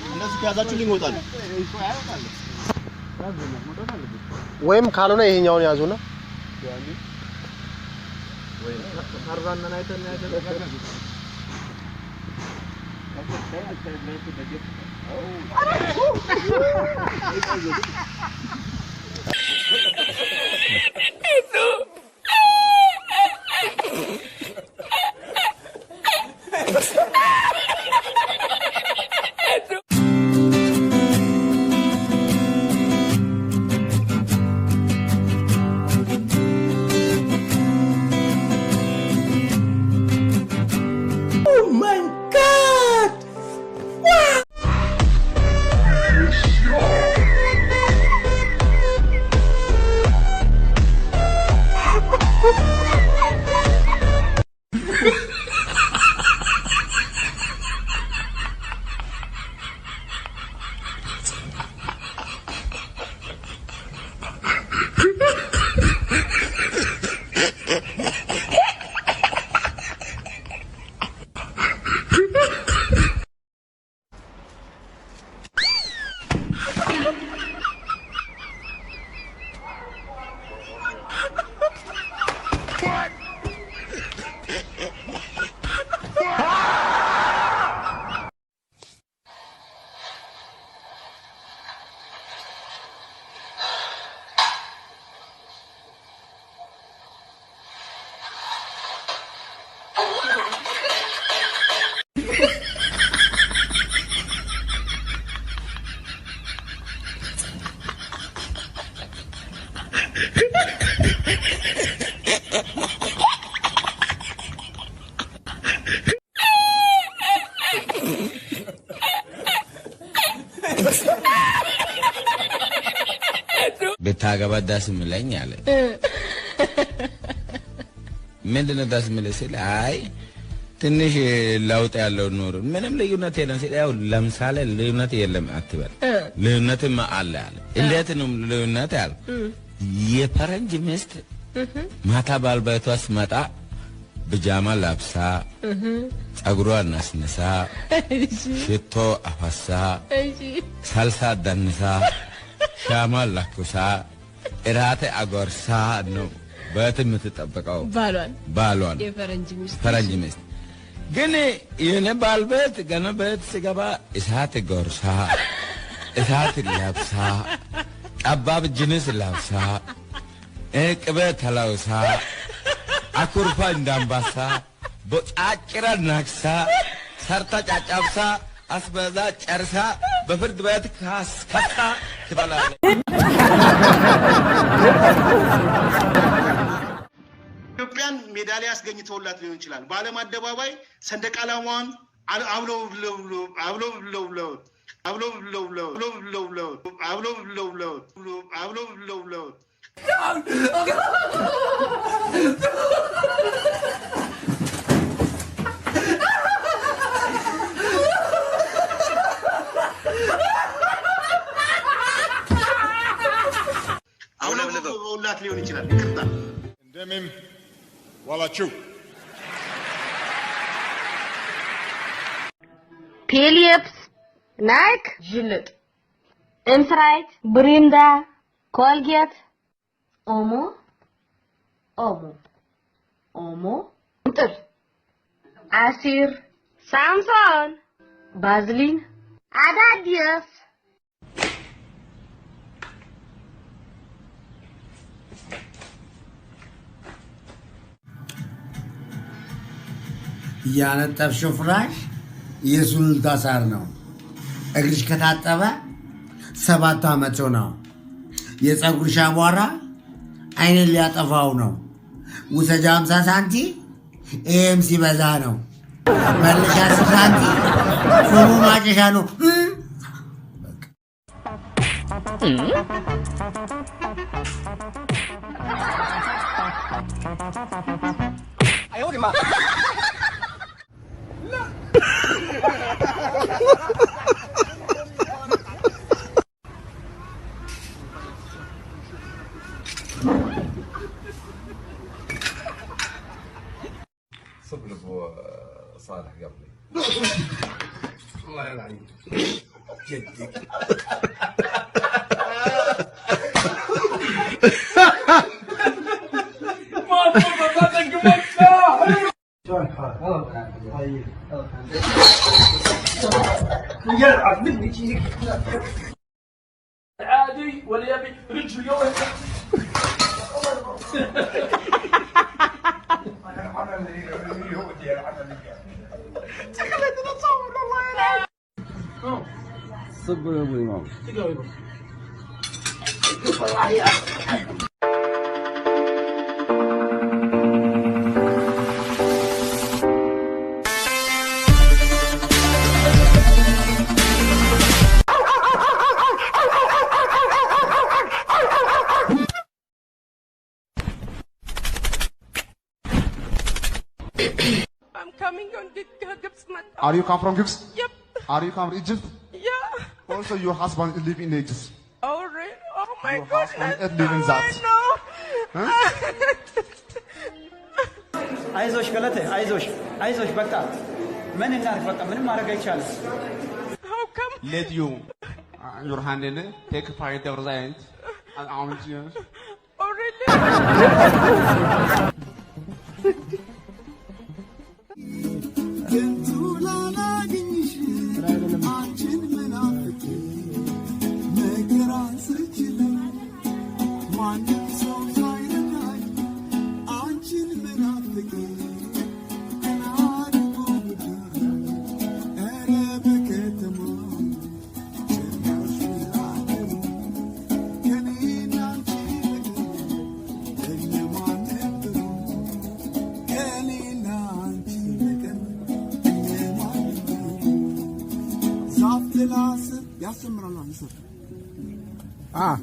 እነሱ ከያዛችሁልኝ እወጣለሁ። ወይም ካልሆነ ይሄኛውን ያዙና ብታገባ ደስ ምለኝ አለ። ምንድነው ደስ ምል ሲል፣ አይ ትንሽ ለውጥ ያለው ኑሮ ምንም ልዩነት የለም ሲል፣ ያው ለምሳሌ ልዩነት የለም አትበል። ልዩነትማ አለ አለ። እንዴት ነው ልዩነት ያለ? የፈረንጅ ሚስት ማታ ባልባይቷ ስመጣ ብጃማ ለብሳ፣ ጸጉሯን አስንሳ፣ ሽቶ አፈሳ፣ ሳልሳ ደንሳ፣ ሻማ ለኩሳ፣ እራተ አጎርሳ ነው በት የምትጠብቀው። ባሏን። ባሏን። የፈረንጅ ሚስት። ፈረንጅ ሚስት። ግን የኔ ባል ቤት ገና ቤት ስገባ እሳት ጎርሳ፣ እሳት ለብሳ፣ ጠባብ ጅንስ ለብሳ፣ እ፣ ቅቤ ተለውሳ፣ አኩርፋ እንዳንባሳ፣ ቦጫጭራ ናክሳ፣ ሰርታ ጫጫብሳ፣ አስበዛ ጨርሳ፣ በፍርድ ቤት ካስ-፣ ከሳ ትበላለች። ኢትዮጵያን ሜዳሊያ አስገኝተውላት ሊሆን ይችላል። በዓለም አደባባይ ሰንደቅ ዓላማዋን አውለብለውለው፣ አውለብለውለው፣ አውለብለውለው፣ አውለብለውለው፣ አውለብለውለው። አውለብልበውላት ሊሆን ይችላል። ይቅርታ። እንደምን ዋላችሁ? ፔሊየፕስ፣ ናይክ፣ ጅልጥ፣ እንስራይት፣ ብሪንዳ፣ ኮልጌት፣ ኦሞ፣ ኦሞ፣ ኦሞ፣ ቁንጥር፣ ዓሲር፣ ሳምሶን፣ ባዝሊን፣ ኣዳዲስ። ያነጠፍሽው ፍራሽ የሱሉልታ ሳር ነው። እግርሽ ከታጠበ ሰባት ዓመቱ ነው። የፀጉርሽ አቧራ አይንን ሊያጠፋው ነው። ውሰጂ ሃምሳ ሳንቲ፣ ይሄም ሲበዛ ነው። መልሽ አስር ሳንቲ፣ ፍሙ ማጨሻ ነው። እም። በቃ። صب لبو صالح قبلي. الله يلعن جدك. ما صبر، ما تنقبل. شلون حالك؟ والله الحمد لله. طيب. والله الحمد لله. يلعب مني شي. عادي ولا يبي رجل يوم. صبر يا ابو امام. I'm coming on Gibs. Are you come from Gibs? Yep. Are you come from Egypt? Yeah. Also, your husband live in Egypt. Oh, really? Oh my God. Your husband is living that. Huh? አይዞሽ ገለተ፣ አይዞሽ፣ አይዞሽ። በቃ ምን እናድርግ? በቃ ምንም ማድረግ አይቻልም። Let you, uh, your hand in it, take five thousand and, and, and, Already. Kintuna na ginshi anjin menafiki mekiran sechile manjin so sayrnai anjin menafiki kenari kumdu ere beketema Zaftela se yasumrala nisa. Ah.